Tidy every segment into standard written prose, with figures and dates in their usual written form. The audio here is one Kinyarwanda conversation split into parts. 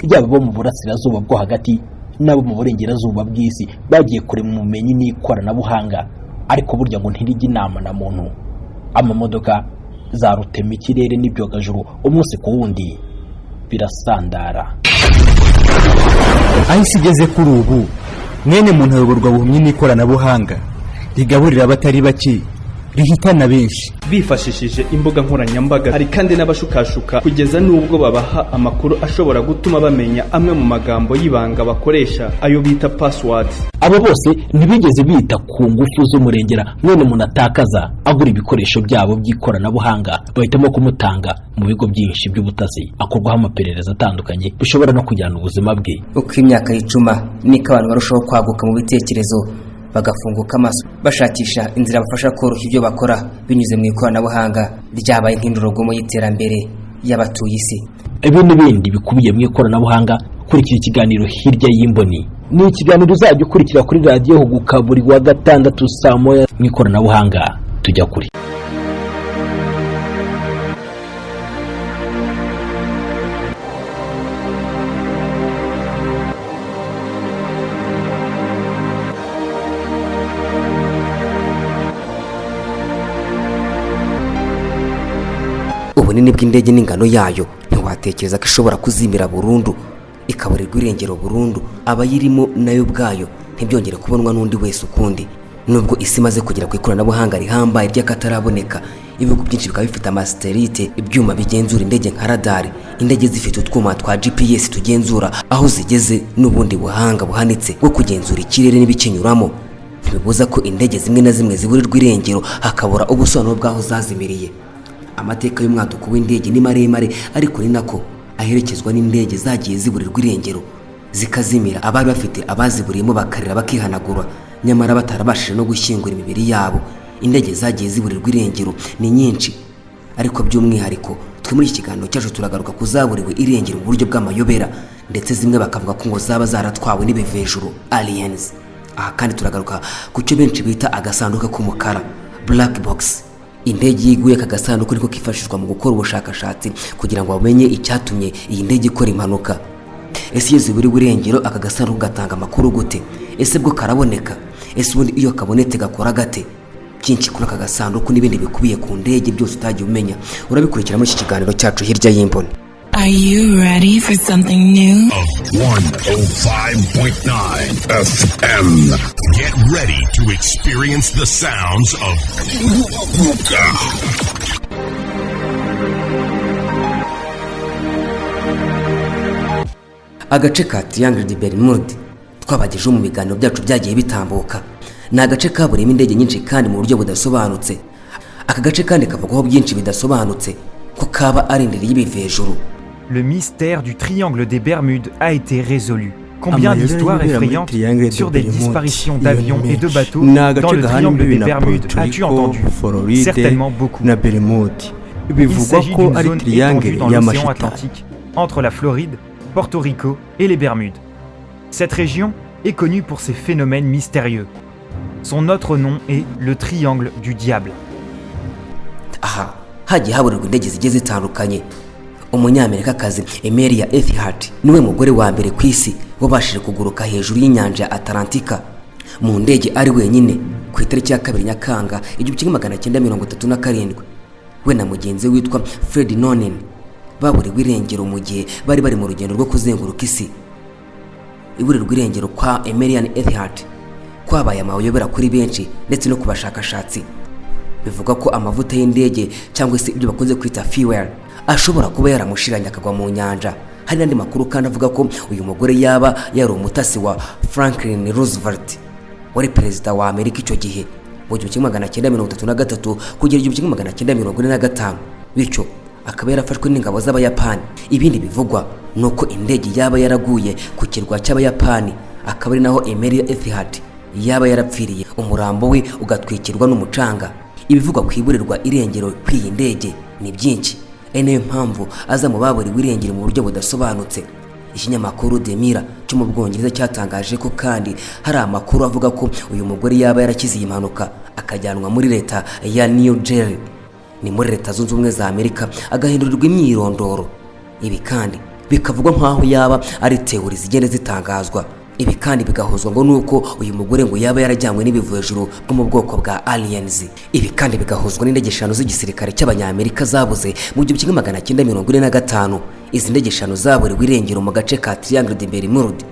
Yaba abo mu Burasirazuba bwo Hagati n'abo mu Burengerazuba bw'isi, bagiye kure mu bumenyi n'ikoranabuhanga, ariko burya ngo ntirijya inama na muntu. Amamodoka za rutemikirere n'ibyogajuru umunsi ku wundi birasandara. Aho isi igeze kuri ubu, mwene muntu ayoborwa buhumyi n'ikoranabuhanga rigaburira abatari bake, rihitana benshi. Bifashishije imbuga nkoranyambaga. Hari kandi n'abashukashuka kugeza n'ubwo babaha amakuru ashobora gutuma bamenya amwe mu magambo y'ibanga bakoresha, ayo bita passwords. Abo bose ntibigeze bita ku ngufu z'umurengera mwene muntu atakaza agura ibikoresho byabo by'ikoranabuhanga. Bahitamo kumutanga mu bigo byinshi by'ubutasi, akorwaho amaperereza atandukanye bishobora no kujyana ubuzima bwe. Uko imyaka yicuma, niko abantu barushaho kwaguka mu bitekerezo, bagafunguka amaso, bashakisha inzira bafasha koroshya ibyo bakora binyuze mu ikoranabuhanga ryabaye nk'indorerwamo y'iterambere y'abatuye isi. Ibi n'ibindi bikubiye mu ikoranabuhanga, kurikira ikiganiro Hirya y'Imboni. Ni ikiganiro uzajya ukurikira kuri Radiyo Huguka buri wa gatandatu saa 1. Mu ikoranabuhanga tujya kure. Ubunini bw'indege n'ingano yayo, ntiwatekereza ko ishobora kuzimira burundu, ikaburirwa irengero burundu, abayirimo nayo ubwayo ntibyongere kubonwa n'undi wese ukundi. Nubwo isi imaze kugera ku ikoranabuhanga rihambaye ry'akataraboneka, ibihugu byinshi bikaba bifite amasatelite, ibyuma bigenzura indege nka radari, indege zifite utwuma twa GPS tugenzura aho zigeze, n'ubundi buhanga buhanitse bwo kugenzura ikirere n'ibikinyuramo, ntibibuza ko indege zimwe na zimwe ziburirwa irengero, hakabura ubusobanuro bw'aho zazimiriye. Amateka y'umwaduko w'indege ni maremare, ariko ni nako aherekezwa n'indege zagiye ziburirwa irengero, zikazimira, abari bafite abaziburiyemo bakarira bakihanagura, nyamara batarabashije no gushyingura imibiri yabo. Indege zagiye ziburirwa irengero ni nyinshi, ariko by'umwihariko twe muri iki kiganiro cyacu turagaruka ku zaburiwe irengero mu buryo bw'amayobera, ndetse zimwe bakavuga ko ngo zaba zaratwawe n'ibivejuru, aliens. Aha kandi turagaruka ku cyo benshi bita agasanduku k'umukara, black box. Indege iyo iguye, aka gasanduku niko kifashishwa mu gukora ubushakashatsi kugira ngo bamenye icyatumye iyi ndege ikora impanuka. Ese iyo ziburiwe irengero, aka gasanduku gatanga amakuru gute? Ese bwo karaboneka? Ese ubundi iyo kabonetse gakora gate? Byinshi kuri aka gasanduku n'ibindi bikubiye ku ndege byose utagiye umenya, urabikurikira muri iki kiganiro cyacu Hirya y'Imboni. Are you ready for something new? 105.9 FM. Get ready to experience the sounds of Huguka. Agace ka Triangle de Bermude twabagejeho mu biganiro byacu byagiye bitambuka ni agace kaburiyemo indege nyinshi kandi mu buryo budasobanutse. Aka gace kandi kavugwaho byinshi bidasobanutse, ko kaba ari indiri y'ibivejuru. Le mystère du triangle des Bermudes a été résolu. Combien Amayobera d'histoires y'ibibera muri effrayantes Triangle de sur des Bermude, disparitions iyo d'avions ni et de menshi. bateaux Ni agace dans le gahana triangle imbibi des na Bermudes Puerto as-tu Rico, entendu? Floride Certainement beaucoup. na Bermude. Il Bivugwa s'agit ko d'une ari zone triangle étendue dans l'océan y'amashitani. Atlantique, entre la Floride, Porto Rico et les Bermudes. Cette région est connue pour ses phénomènes mystérieux. Son autre nom est le triangle du diable. Aha hagiye haburirwa indege zigiye zitandukanye. Umunyamerikakazi Amelia Earhart niwe mugore wa mbere ku isi wabashije kuguruka hejuru y'inyanja ya Atalantika mu ndege ari wenyine ku itariki ya 2 Nyakanga 1937. We na mugenzi we witwa Fred Noonan baburiwe irengero mu gihe bari bari mu rugendo rwo kuzenguruka isi. Iburirwa irengero kwa Amelia Earhart kwabaye amayobera kuri benshi ndetse no ku bashakashatsi. Bivuga ko amavuta y'indege, cyangwa se ibyo bakunze kwita fuel, ashobora kuba yaramushiranye akagwa mu nyanja. Hari n'andi makuru kandi avuga ko uyu mugore yaba yari umutasi wa Franklin Roosevelt, wari perezida wa Amerika icyo gihe mu 1933 kugera 1945, bityo akaba yarafashwe n'ingabo z'Abayapani. Ibindi bivugwa ni uko indege yaba yaraguye ku kirwa cy'Abayapani, akaba ari naho Amelia Earhart yaba yarapfiriye, umurambo we ugatwikirwa n'umucanga. Ibivugwa ku iburirwa irengero kw'iyi ndege ni byinshi, ari nayo mpamvu aza mu baburiwe irengero mu buryo budasobanutse. Ikinyamakuru The Mirror cyo mu Bwongereza cyatangaje ko kandi hari amakuru avuga ko uyu mugore yaba yarakize iyi mpanuka, akajyanwa muri leta ya New Jersey, ni muri Leta Zunze Ubumwe za Amerika, agahindurirwa imyirondoro. Ibi kandi Bikavugwa nk'aho yaba ari theory zigenda zitangazwa. Ibi kandi bigahuzwa ngo nuko uyu mugore ngo yaba yarajyanywe n'ibivejuru bwo mu bwoko bwa aliens. Ibi kandi bigahuzwa n'indege eshanu z'igisirikare cy'Abanyamerika zabuze mu 1945. Izi ndege eshanu zaburiwe irengero mu gace ka Triangle de Bermude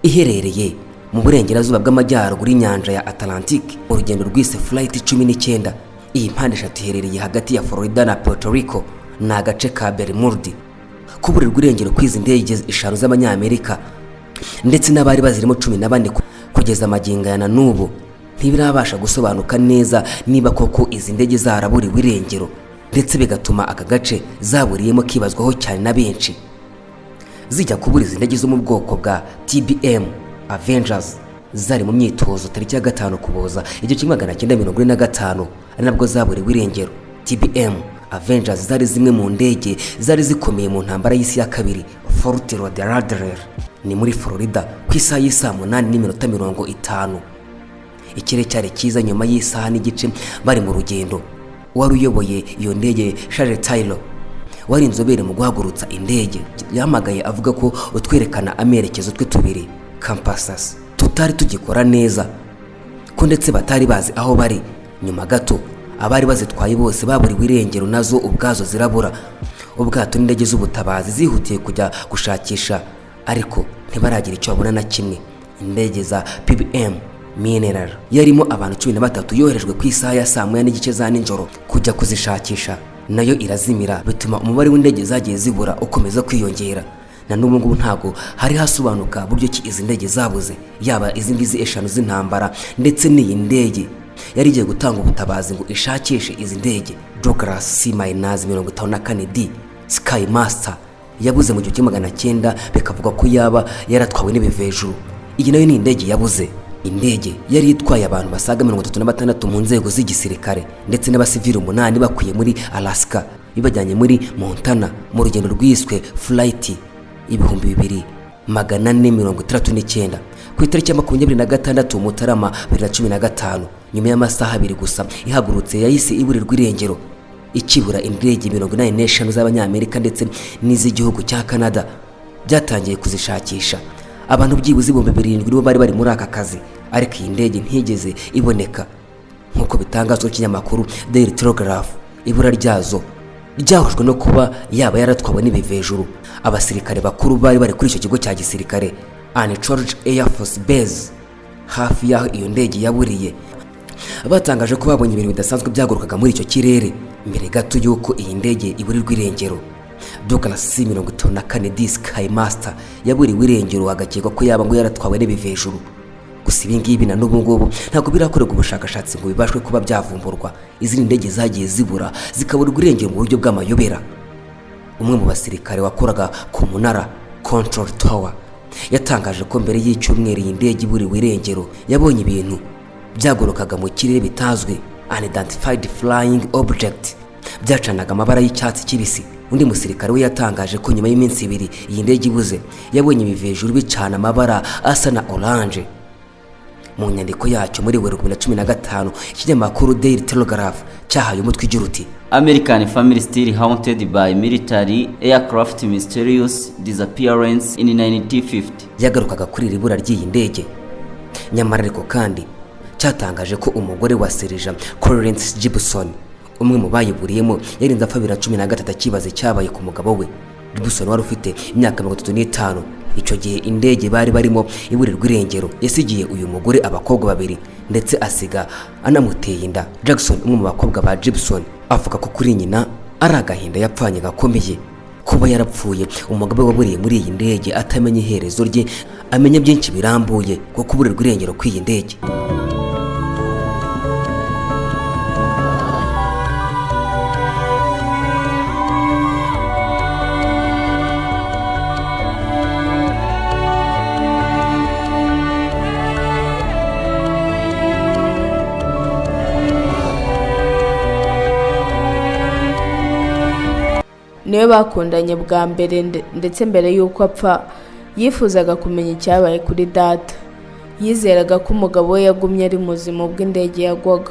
iherereye mu burengerazuba bw'amajyaruguru y'inyanja ya Atlantic, urugendo rwise Flight 19. Iyi mpande eshatu iherereye hagati ya Florida na Puerto Rico, ni agace ka Bermude. Kuburirwa irengero kw'izi ndege eshanu z'Abanyamerika ndetse n'abari bazirimo 14 kugeza amagingo aya na n'ubu ntibirabasha gusobanuka neza niba koko izi ndege zaraburiwe irengero, ndetse bigatuma aka gace zaburiyemo kibazwaho cyane na benshi. Zijya kubura, izi ndege zo mu bwoko bwa TBM Avengers zari mu myitozo tariki ya 5 Ukuboza 1945, ari nabwo zaburiwe irengero. TBM Avengers zari zimwe mu ndege zari zikomeye mu ntambara y'isi ya kabiri. Fort Lauderdale ni muri Florida, ku isaha y'isaa 8:50. Ikirere cyari cyiza. Nyuma y'isaha n'igice bari mu rugendo, wari uyoboye iyo ndege, Charles Taylor, wari inzobere mu guhagurutsa indege, yahamagaye avuga ko utwerekana amerekezo twe tubiri, compasses, tutari tugikora neza, ko ndetse batari bazi aho bari. Nyuma gato abari bazitwaye bose baburiwe irengero, nazo ubwazo zirabura. Ubwato n'indege z'ubutabazi zihutiye kujya gushakisha, ariko ntibaragira icyo babona na kimwe. Indege za PBM Mineral yarimo abantu 13 yoherejwe ku isaha ya saa 1:30 za nijoro kujya kuzishakisha, nayo irazimira, bituma umubare w'indege zagiye zibura ukomeza kwiyongera. Na n'ubu ngubu ntabwo hari hasobanuka buryo ki izi ndege zabuze, yaba izi ngizi eshanu z'intambara ndetse n'iyi ndege yari igiye gutanga ubutabazi ngo ishakishe izi ndege, Douglas C minus 54 D Skymaster, yabuze mu 1900, bikavuga ko yaba yaratwawe n'ibivejuru. Iyi nayo ni indege yabuze, indege yari itwaye abantu basaga 36 mu nzego z'igisirikare ndetse n'abasivili umunani, bakuye muri Alaska bibajyanye muri Montana mu rugendo rwiswe Flight 2469, ku itariki ya 26 Mutarama 2015. Nyuma y'amasaha 2 gusa ihagurutse, yahise iburirwa irengero. Ikibura, indege 85 z'Abanyamerika ndetse n'iz'igihugu cya Canada byatangiye kuzishakisha. Abantu byibuze 7000 nibo bari bari muri aka kazi, ariko iyi ndege ntigeze iboneka, nk'uko bitangazwa n'ikinyamakuru Daily Telegraph. Ibura ryazo ryahujwe no kuba yaba yaratwawe n'ibivejuru. Abasirikare bakuru bari bari kuri icyo kigo cya gisirikare, Anchorage Air Force Base, hafi y'aho iyo ndege yaburiye, batangaje ko babonye ibintu bidasanzwe byagurukaga muri icyo kirere mbere gato y'uko iyi ndege iburirwa irengero. Douglas C 54 D Skymaster yaburiwe irengero, agakekwa ko yaba ngo yaratwawe n'ibivejuru. Gusa ibi ngibi na n'ubu ngubu ntabwo birakorerwa ubushakashatsi ngo bibashwe kuba byavumburwa. Izindi ndege zagiye zibura, zikaburirwa irengero mu buryo bw'amayobera. Umwe mu basirikare wakoraga ku munara, control tower, yatangaje ko mbere y'icyumweru iyi ndege iburiwe irengero yabonye ibintu byagurukaga mu kirere bitazwi, unidentified flying object, byacanaga amabara y'icyatsi kibisi. Undi musirikare we yatangaje ko nyuma y'iminsi 2 iyi ndege ibuze yabonye ibivejuru bicana amabara asa na orange. Mu nyandiko yacyo muri Werurwe 2015, ikinyamakuru Daily Telegraph cyahaye umutwe ugira uti: American family still haunted by military aircraft mysterious disappearance in 1950. Yagarukaga kuri iri bura ry'iyi ndege. Nyamara ariko kandi cyatangaje ko umugore wa Serija Clarence Gibson, umwe mu bayiburiyemo, yarinze apfa 2013 akibaza icyabaye ku mugabo we. Gibson wari ufite imyaka 35 icyo gihe indege bari barimo iburirwa irengero, yasigiye uyu mugore abakobwa babiri, ndetse asiga anamuteye inda. Jackson, umwe mu bakobwa ba Gibson, avuga ko kuri nyina ari agahinda yapfanye gakomeye kuba yarapfuye umugabo we waburiye muri iyi ndege atamenye iherezo rye, amenya byinshi birambuye ko kuburirwa irengero kw'iyi ndege. Niwe bakundanye bwa mbere, ndetse mbere y'uko apfa yifuzaga kumenya icyabaye kuri data. Yizeraga ko umugabo we yagumye ari muzima ubwo indege yagwaga,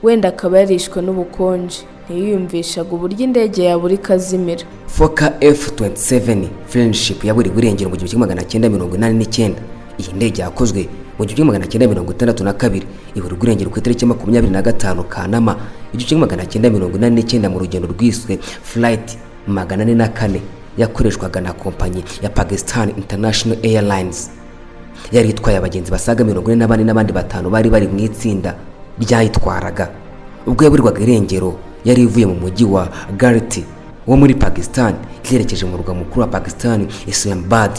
wenda akaba yarishwe n'ubukonje. Ntiyiyumvishaga uburyo indege yabura ikazimira. Fokker F27 Friendship yaburiwe irengero mu 1989. Iyi ndege yakozwe mu 1962, iburirwa irengero ku itariki 25 Kanama 1989 mu rugendo rwiswe Flight 404, yakoreshwaga na kompanyi ya Pakistan International Airlines. Yari itwaye abagenzi basaga 44 n'abandi batanu bari bari mu itsinda ryayitwaraga. Ubwo yaburirwaga irengero, yari ivuye mu mujyi wa Karachi wo muri Pakistan yerekeje mu murwa mukuru wa Pakistan, Islamabad.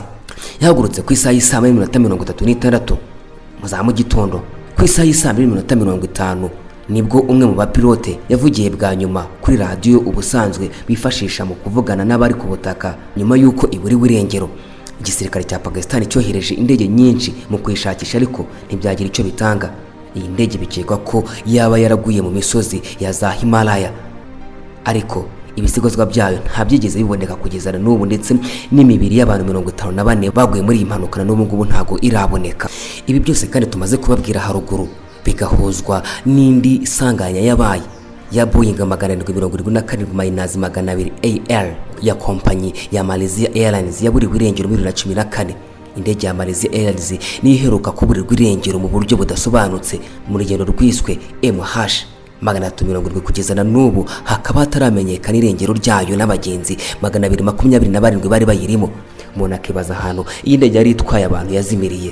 Yahagurutse ku isaha y'isaa 2:36 mu za mu gitondo. Ku isaha y'isaa 2:50 nibwo umwe mu bapilote yavugiye bwa nyuma kuri radiyo ubusanzwe bifashisha mu kuvugana n'abari ku butaka. Nyuma y'uko iburiwe irengero, igisirikare cya Pakistan cyohereje indege nyinshi mu kuyishakisha, ariko ntibyagira icyo bitanga. Iyi ndege bikekwa ko yaba yaraguye mu misozi ya za Himalaya, ariko ibisigazwa byayo nta byigeze biboneka kugeza na n'ubu, ndetse n'imibiri y'abantu 54 baguye muri iyi mpanuka na n'ubu ngubu ntabwo iraboneka. Ibi byose kandi tumaze kubabwira haruguru bigahuzwa n'indi sanganya yabaye ya Boeing 777-200 AR ya kompanyi ya Malaysia Airlines yaburiwe irengero muri 2014. Indege ya Malaysia Airlines niyo iheruka kuburirwa irengero mu buryo budasobanutse mu rugendo rwiswe MH 370. Kugeza na n'ubu hakaba hataramenyekana irengero ryayo n'abagenzi 227 bari bayirimo. Umuntu akibaza ahantu iyi ndege yari itwaye abantu yazimiriye.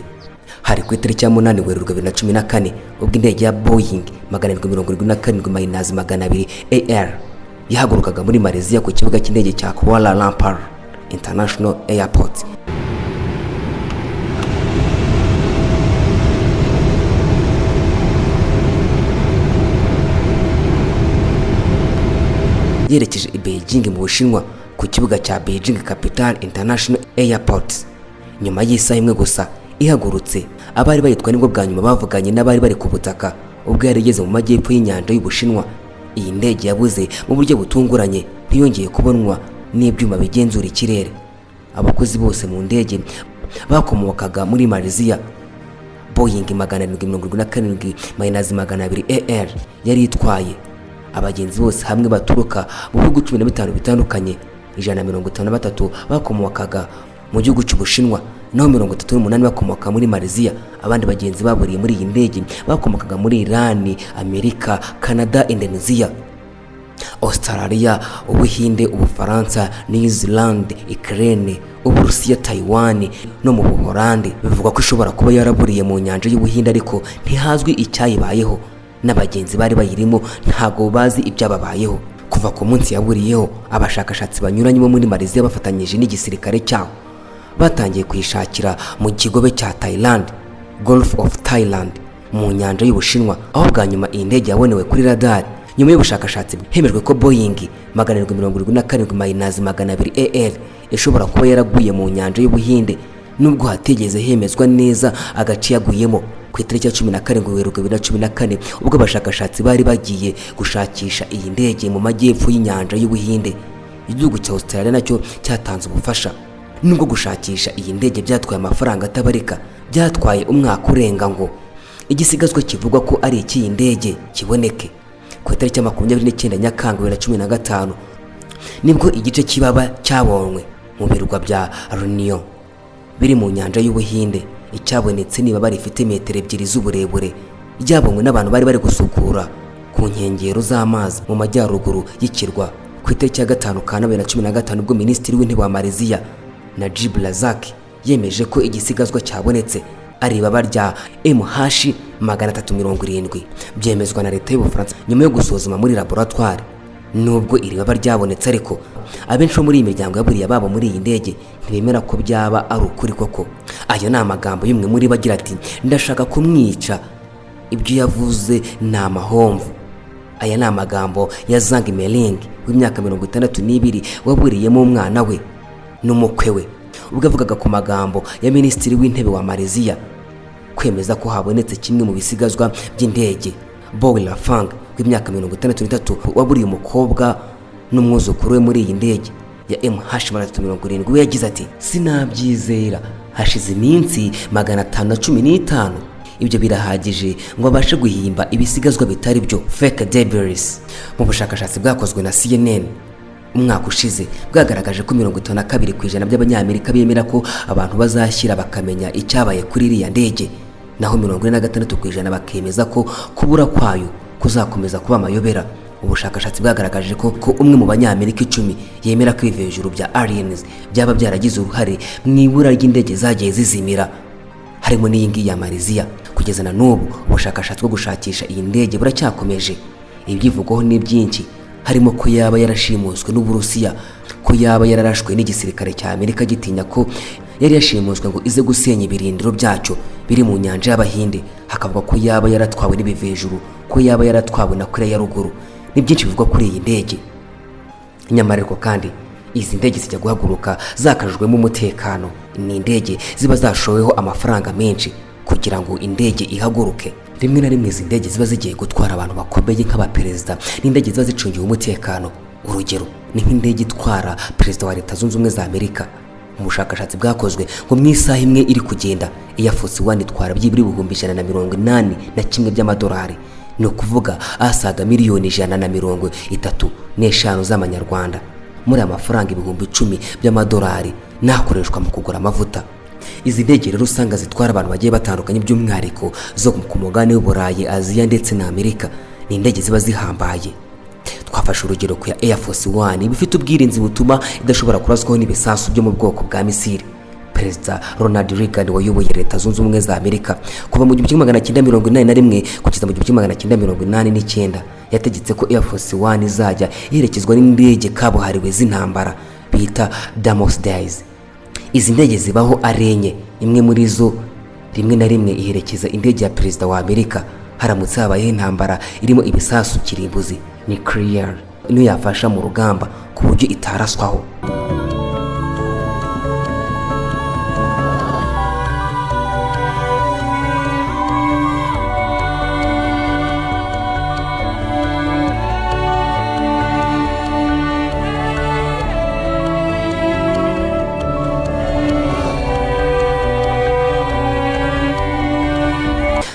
Hari ku itariki ya 8 Werurwe 2014 ubwo indege ya Boeing 777-200 AR yahagurukaga muri Malaysia ku kibuga cy'indege cya Kuala Lumpur International Airport, yerekeje i Beijing mu Bushinwa ku kibuga cya Beijing Capital International Airport. Nyuma y'isaha imwe gusa ihagurutse, abari bayitwaye nibwo bwa nyuma bavuganye n'abari bari ku butaka ubwo yari igeze mu majyepfo y'inyanja y'Ubushinwa. Iyi ndege yabuze mu buryo butunguranye, ntiyongeye kubonwa n'ibyuma bigenzura ikirere. Abakozi bose mu ndege bakomokaga muri Malaysia. Boeing 777-200 AR yari itwaye abagenzi bose hamwe baturuka mu bihugu 15 bitandukanye. 153 bakomokaga mu gihugu cy'Ubushinwa, naho 38 bakomoka muri Malaysia. Abandi bagenzi baburiye muri iyi ndege bakomokaga muri Iran, Amerika, Canada, Indonesia, Australia, Ubuhinde, Ubufaransa, New Zealand, Ukraine, Uburusiya, Taiwan no mu Buholandi. Bivugwa ko ishobora kuba yaraburiye mu nyanja y'Ubuhinde, ariko ntihazwi icyayibayeho, n'abagenzi bari bayirimo ntago bazi ibyababayeho. Kuva ku munsi yaburiyeho, abashakashatsi banyuranye bo muri Malaysia bafatanyije n'igisirikare cyaho batangiye kuyishakira mu kigobe cya Thailand, Gulf of Thailand, mu nyanja y'Ubushinwa, aho bwa nyuma iyi ndege yabonewe kuri radari. Nyuma y'ubushakashatsi hemejwe ko Boeing 777-200 AR ishobora kuba yaraguye mu nyanja y'Ubuhinde, nubwo hatigeze hemezwa neza agace yaguyemo. Ku itariki ya 17 Werurwe 2014, ubwo abashakashatsi bari bagiye gushakisha iyi ndege mu majyepfo y'inyanja y'Ubuhinde, igihugu cya Australia nacyo cyatanze ubufasha. Nubwo gushakisha iyi ndege byatwaye amafaranga atabarika, byatwaye umwaka urenga ngo igisigazwa kivugwa ko ari icy'iyi ndege kiboneke. Ku itariki ya 29 Nyakanga 2015 nibwo igice cy'ibaba cyabonywe mu birwa bya Reunion biri mu nyanja y'Ubuhinde. Icyabonetse n'ibaba rifite metero 2 z'uburebure, ryabonywe n'abantu bari bari gusukura ku nkengero z'amazi mu majyaruguru y'ikirwa. Ku itariki ya 5 Kanama 2015, ubwo Minisitiri w'Intebe wa Malaysia Najib Razak yemeje ko igisigazwa cyabonetse ari ibaba rya MH 370, byemezwa na leta y'Ubufaransa nyuma yo gusuzuma muri laboratoire. Nubwo iri baba ryabonetse ariko, abenshi bo muri iyi miryango yaburiye ababo muri iyi ndege ntibemera ko byaba ari ukuri koko. Ayo ni amagambo y'umwe muri bo agira ati: "Ndashaka kumwica, ibyo yavuze ni amahomvu." Aya ni amagambo ya Zhang Meling w'imyaka 62 waburiyemo umwana we n'umukwe we, ubwo avugaga ku magambo ya Minisitiri w'Intebe wa Malaysia kwemeza ko habonetse kimwe mu bisigazwa by'indege. Bowe Lafang w'imyaka 63 waburiye umukobwa n'umwuzukuru we muri iyi ndege ya MH 370 we yagize ati: "Sinabyizera, hashize iminsi 515." Ibyo birahagije ngo abashe guhimba ibisigazwa bitari byo, fake debris. Mu bushakashatsi bwakozwe na CNN umwaka ushize, bwagaragaje ko 52% by'Abanyamerika bemera ko abantu bazashyira bakamenya icyabaye kuri iriya ndege, naho 46% bakemeza ko kubura kwayo kuzakomeza kuba amayobera. Ubushakashatsi bwagaragaje ko umwe mu Banyamerika 10 yemera ko ibivejuru bya aliens byaba byaragize uruhare mu ibura ry'indege zagiye zizimira, harimo n'iyi ngiyi ya Malaysia. Kugeza na n'ubu ubushakashatsi bwo gushakisha iyi ndege buracyakomeje. Ibyivugwaho ni byinshi, harimo ko yaba yarashimuswe n'Uburusiya, ko yaba yararashwe n'igisirikare cya Amerika gitinya ko yari yashimuswe ngo ize gusenya ibirindiro byacyo biri mu nyanja y'Abahinde, hakavuga ko yaba yaratwawe n'ibivejuru, ko yaba yaratwawe na Korea ya Ruguru. Ni byinshi bivugwa kuri iyi ndege. Nyamara ariko kandi izi ndege zijya guhaguruka zakajijwemo umutekano. Ni indege ziba zashoweho amafaranga menshi kugira ngo indege ihaguruke. Rimwe na rimwe izi ndege ziba zigiye gutwara abantu bakomeye nk'abaperezida, n'indege ziba zicungiwe umutekano. Urugero ni nk'indege itwara perezida wa Leta Zunze Ubumwe za Amerika. Mu bushakashatsi bwakozwe, ngo mu isaha imwe iri kugenda, Air Force One itwara byibura 181,000 by'amadolari, ni ukuvuga asaga miliyoni 135 z'amanyarwanda. Muri aya mafaranga, 10,000 by'amadolari nakoreshwa mu kugura amavuta. Izi ndege rero usanga zitwara abantu bagiye batandukanye, by'umwihariko zo ku mugabane w'Uburayi, Aziya ndetse na Amerika. Ni indege ziba zihambaye. Twafashe urugero ku ya Air Force One, iba ifite ubwirinzi butuma idashobora kuraswaho n'ibisasu byo mu bwoko bwa misile. Perezida Ronald Reagan wayoboye Leta Zunze Ubumwe za Amerika kuva mu 1981 kugeza mu 1989, yategetse ko Air Force One izajya iherekezwa n'indege kabuhariwe z'intambara bita Damos Days. Izi ndege zibaho ari enye, imwe muri zo rimwe na rimwe iherekeza indege ya perezida wa Amerika haramutse habayeho intambara irimo ibisasu kirimbuzi, nuclear, niyo yafasha mu rugamba ku buryo itaraswaho.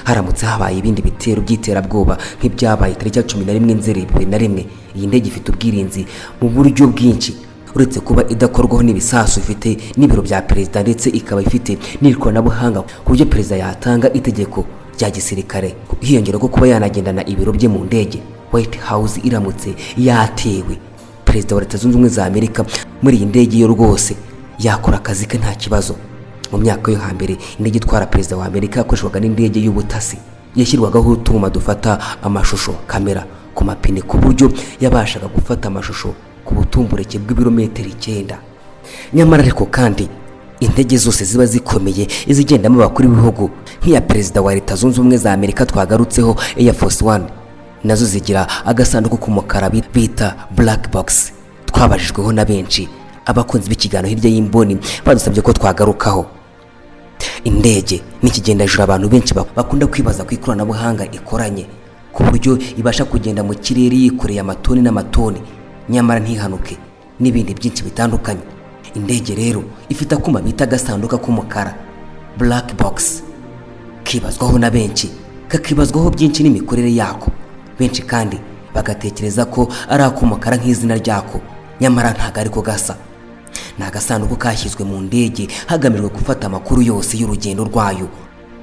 Haramutse habaye ibindi bitero by'iterabwoba nk'ibyabaye tariki ya 11 Nzeri 2001, iyi ndege ifite ubwirinzi mu buryo bwinshi. Uretse kuba idakorwaho n'ibisasu, ifite n'ibiro bya perezida, ndetse ikaba ifite n'ikoranabuhanga ku buryo perezida yatanga itegeko rya gisirikare, hiyongera ko kuba yanagendana ibiro bye mu ndege. White House iramutse yatewe, perezida wa Leta Zunze Ubumwe za Amerika muri iyi ndege yo rwose yakora akazi ke nta kibazo. Mu myaka yo hambere, indege itwara perezida wa Amerika yakoreshwaga n'indege y'ubutasi yashyirwagaho utwuma dufata amashusho, kamera, ku mapine, ku buryo yabashaga gufata amashusho ku butumbureke bw'ibirometero 9. Nyamara ariko kandi indege zose ziba zikomeye, izigendamo abakuru b'ibihugu nk'iya perezida wa Leta Zunze Ubumwe za Amerika twagarutseho, Air Force One, nazo zigira agasanduku k'umukara bita black box. Twabajijweho na benshi, abakunzi b'ikiganiro Hirya y'Imboni badusabye ko twagarukaho. Indege n'ikigendajuru abantu benshi bakunda kwibaza ku ikoranabuhanga ikoranye ku buryo ibasha kugenda mu kirere yikoreye amatoni n'amatoni nyamara ntihanuke, n'ibindi byinshi bitandukanye. Indege rero ifite akuma bita agasanduka k'umukara, black box, kibazwaho na benshi, kakibazwaho byinshi n'imikorere yako. Benshi kandi bagatekereza ko ari ak'umukara nk'izina ryako, nyamara ntabwo ariko gasa. Ni agasanduku kashyizwe mu ndege hagamijwe gufata amakuru yose y'urugendo rwayo,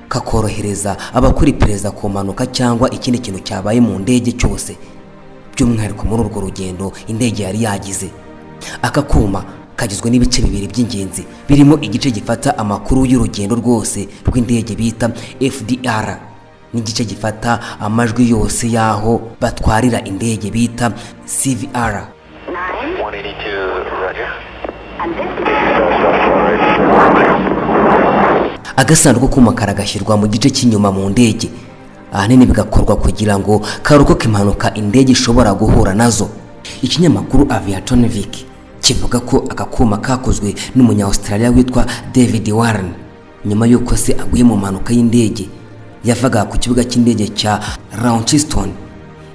kakorohereza abakora iperereza ku mpanuka cyangwa ikindi kintu cyabaye mu ndege cyose, by'umwihariko muri urwo rugendo indege yari yagize. Aka kuma kagizwe n'ibice bibiri by'ingenzi, birimo igice gifata amakuru y'urugendo rwose rw'indege bita FDR, n'igice gifata amajwi yose y'aho batwarira indege bita CVR. Agasanduku k'umukara gashyirwa mu gice cy'inyuma mu ndege, ahanini bigakorwa kugira ngo karokoke impanuka indege ishobora guhura nazo. Ikinyamakuru Aviatonvik kivuga ko aka kuma kakozwe n'umunya Australia witwa David Warren nyuma y'uko se aguye mu mpanuka y'indege yavaga ku kibuga cy'indege cya Launceston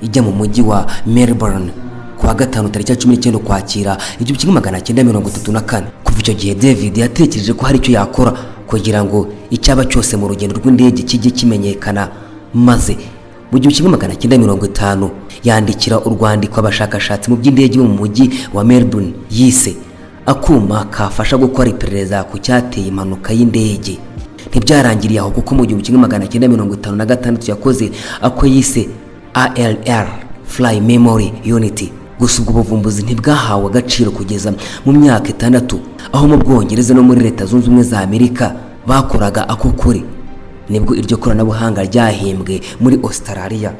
ijya mu mujyi wa Melbourne ku wa gatanu tariki ya 19 Ukwakira 1934. Kuva icyo gihe, David yatekereje ko hari icyo yakora Kugira ngo icyaba cyose mu rugendo rw'indege kijye kimenyekana. Maze mu 1950 yandikira urwandiko abashakashatsi mu by'indege bo mu mujyi wa Melbourne, yise akuma kafasha gukora iperereza ku cyateye impanuka y'indege. Ntibyarangiriye aho, kuko mu 1956 yakoze ako yise ALR Fly Memory Unit. Gusa ubwo buvumbuzi ntibwahawe agaciro kugeza mu myaka 6, aho mu Bwongereza no muri Leta Zunze Ubumwe za Amerika bakoraga ako kuri, nibwo iryo koranabuhanga ryahembwe muri Australia.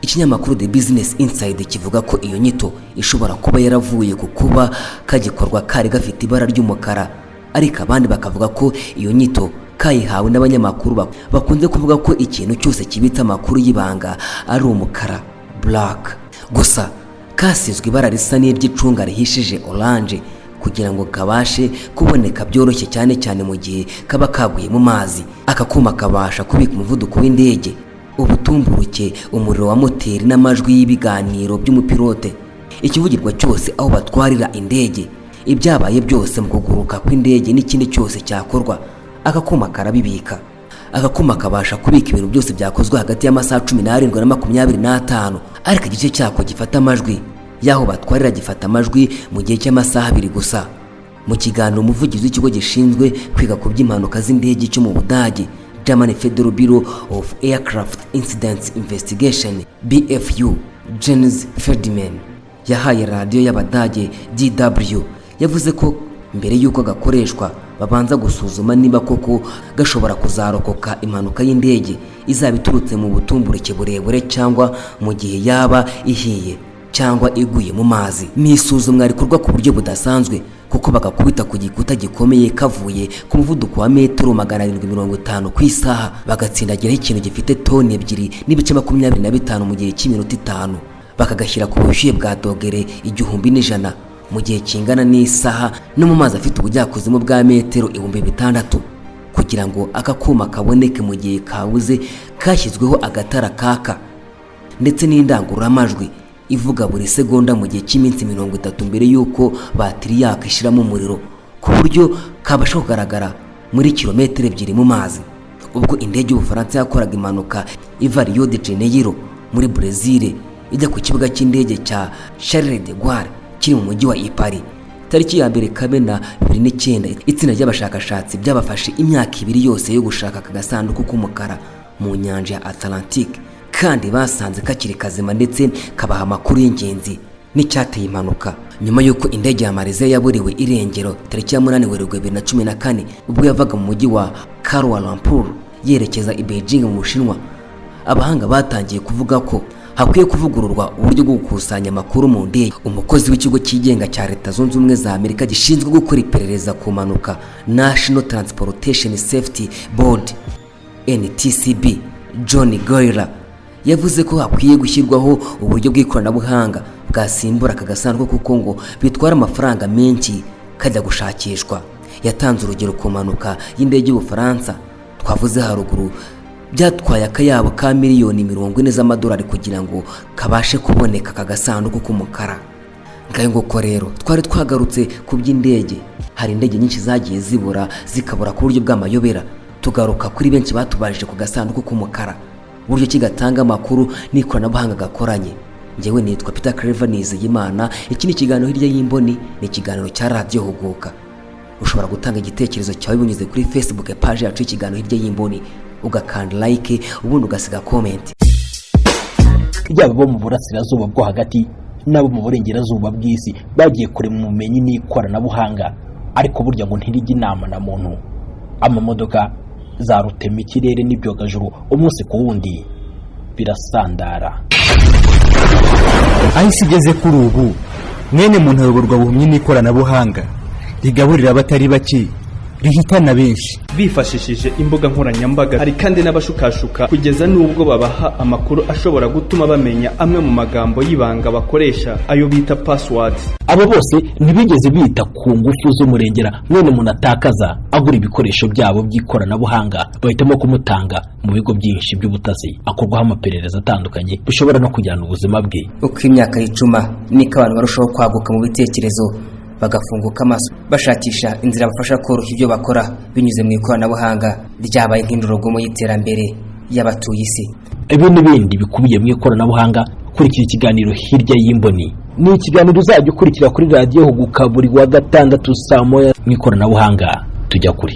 Ikinyamakuru The Business Insider kivuga ko iyo nyito ishobora kuba yaravuye ku kuba kagikorwa kari gafite ibara ry'umukara, ariko abandi bakavuga ko iyo nyito kayihawe n'abanyamakuru bakunze kuvuga ko ikintu cyose kibitse amakuru y'ibanga ari umukara, black. Gusa kasizwe ibara risa n'iry'icunga rihishije, orange, kugira ngo kabashe kuboneka byoroshye, cyane cyane mu gihe kaba kaguye mu mazi. Aka kuma kabasha kubika umuvuduko w'indege, ubutumburuke, umuriro wa moteri n'amajwi y'ibiganiro by'umupilote, ikivugirwa cyose aho batwarira indege, ibyabaye byose mu kuguruka kw'indege n'ikindi cyose cyakorwa, aka kuma karabibika. Aka kuma kabasha kubika ibintu byose byakozwe hagati y'amasaha 17 na 25, ariko igice cyako gifata amajwi y'aho batwarira gifata amajwi mu gihe cy'amasaha 2 gusa. Mu kiganiro umuvugizi w'ikigo gishinzwe kwiga ku by'impanuka z'indege cyo mu Budage, German Federal Bureau of Aircraft Incidents Investigation, BFU, Jens Feldman, yahaye radiyo y'Abadage DW, yavuze ko mbere y'uko gakoreshwa babanza gusuzuma niba koko gashobora kuzarokoka impanuka y'indege izaba iturutse mu butumburuke burebure, cyangwa mu gihe yaba ihiye cyangwa iguye mu mazi. Ni isuzumwa rikorwa ku buryo budasanzwe, kuko bagakubita ku gikuta gikomeye kavuye ku muvuduko wa metero 750 ku isaha, bagatsindagiraho ikintu gifite toni 2.25 mu gihe cy'iminota 5, bakagashyira ku bushyuhe bwa dogere 1100 mu gihe kingana n'isaha, no mu mazi afite ubujyakuzimu bwa metero 6000. Kugira ngo aka kuma kaboneke mu gihe kabuze, kashyizweho agatara kaka ndetse n'indangururamajwi ivuga buri segonda mu gihe cy'iminsi 30 mbere y'uko batiri yaka ishyiramo umuriro, ku buryo kabasha kugaragara muri kilometero 2 mu mazi. Ubwo indege y'Ubufaransa yakoraga impanuka iva Rio de Janeiro muri Brezil ijya ku kibuga cy'indege cya Charles de Gaulle kiri mu mujyi wa Paris tariki ya 1 Kamena 2009, itsinda ry'abashakashatsi byabafashe imyaka 2 yose yo gushaka aka gasanduku k'umukara mu nyanja ya Atlantique, kandi basanze kakiri kazima, ndetse kabaha amakuru y'ingenzi n'icyateye impanuka. Nyuma y'uko indege ya Malaysia yaburiwe irengero tariki ya 8 Werurwe 2014, ubwo yavaga mu mujyi wa Kuala Lumpur yerekeza i Beijing mu Bushinwa, abahanga batangiye kuvuga ko hakwiye kuvugururwa uburyo bwo gukusanya amakuru mu ndege. Umukozi w'ikigo cyigenga cya Leta Zunze Ubumwe za Amerika gishinzwe gukora iperereza ku mpanuka, National Transportation Safety Board, NTSB, John Goyler, yavuze ko hakwiye gushyirwaho uburyo bw'ikoranabuhanga bwasimbura aka gasanduku, kuko ngo bitwara amafaranga menshi kajya gushakishwa. Yatanze urugero ku mpanuka y'indege y'Ubufaransa twavuze haruguru, byatwaye akayabo ka miliyoni 40 z'amadolari kugira ngo kabashe kuboneka aka gasanduku k'umukara. Ngayo nguko rero, twari twagarutse ku by'indege. Hari indege nyinshi zagiye zibura, zikabura ku buryo bw'amayobera. Tugaruka kuri benshi batubajije ku gasanduku k'umukara, uburyo ki gatanga amakuru n'ikoranabuhanga gakoranye. Njyewe nitwa Peter Clever Nizeyimana. Iki ni ikiganiro Hirya y'Imboni, ni ikiganiro cya Radiyo Huguka. Ushobora gutanga igitekerezo cyawe binyuze kuri Facebook page yacu y'ikiganiro Hirya y'Imboni, ugakanda like, ubundi ugasiga comment. Yaba abo mu burasirazuba bwo hagati n'abo mu burengerazuba bw'isi bagiye kure mu bumenyi n'ikoranabuhanga, ariko burya ngo ntirijya inama na muntu. Amamodoka za rutemikirere n'ibyogajuru umunsi ku wundi birasandara. Aho isi igeze kuri ubu, mwene muntu ayoborwa buhumyi n'ikoranabuhanga rigaburira abatari bake, rihitana benshi. Bifashishije imbuga nkoranyambaga, hari kandi n'abashukashuka kugeza n'ubwo babaha amakuru ashobora gutuma bamenya amwe mu magambo y'ibanga bakoresha, ayo bita passwords. Abo bose ntibigeze bita ku ngufu z'umurengera mwene muntu atakaza agura ibikoresho byabo by'ikoranabuhanga, bahitamo kumutanga mu bigo byinshi by'ubutasi, akorwaho amaperereza atandukanye bishobora no kujyana ubuzima bwe. Uko imyaka yicuma niko abantu barushaho kwaguka mu bitekerezo. Bagafunguka amaso bashakisha inzira bafasha koroshya ibyo bakora binyuze mu ikoranabuhanga ryabaye nk'indorerwamo y'iterambere y'abatuye isi. Ibi n'ibindi bikubiye mu ikoranabuhanga. Kurikira ikiganiro Hirya y'Imboni. Ni ikiganiro uzajya ukurikira kuri Radiyo Huguka buri wa gatandatu saa 1. Mu ikoranabuhanga tujya kure.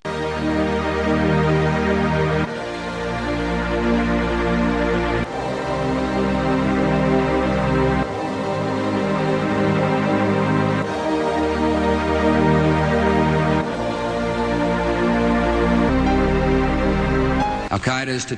Al Qaeda is to